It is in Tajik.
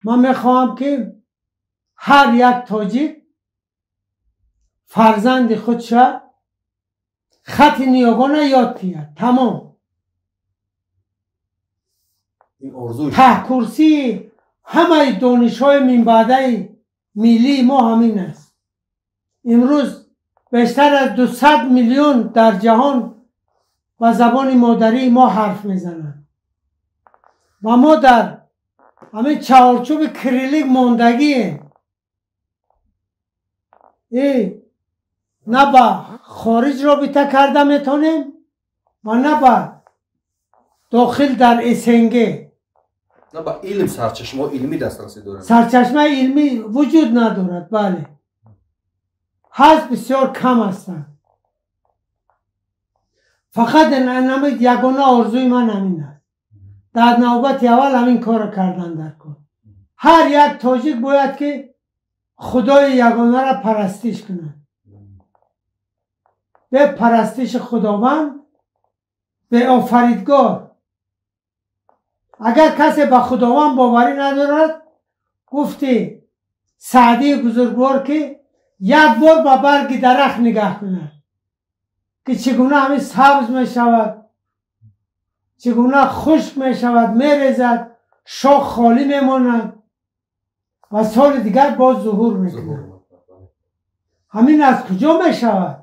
Ман мехоҳам, ки ҳар як тоҷик фарзанди худша хати ниёгона ёд диҳад. Тамом. Таҳкурсии ҳамаи донишҳои минбаъдаи миллии мо ҳамин аст. Имрӯз бештар аз 200 миллион дар ҷаҳон ба забони модарии мо ҳарф мезананд ва мо дар ҳамин чаҳорчӯби кириллик мондагием. На ба хориҷ робита карда метавонем ва на ба дохил дар СНГ. На ба илм, сарчашмаҳои илмӣ дастрасӣ дорем. Сарчашмаи илмӣ вуҷуд надорад. Бале, ҳаст, бисёр кам ҳастанд. Фақат ягона орзуи ман ҳамин аст. Дар навбати аввал ҳамин корро кардан дар кор. Ҳар як тоҷик бояд ки худои ягонаро парастиш кунад. Бе парастиши худованд, бе офаридгор, агар касе ба худованд боварӣ надорад, гуфти Саъдии бузургвор, ки як бор ба барги дарахт нигаҳ кунад, ки чӣ гуна ҳамин сабз мешавад, чӣ гуна хушк мешавад, мерезад, шох холӣ мемонад ва соли дигар боз зуҳур мекунад. Ҳамин аз куҷо мешавад?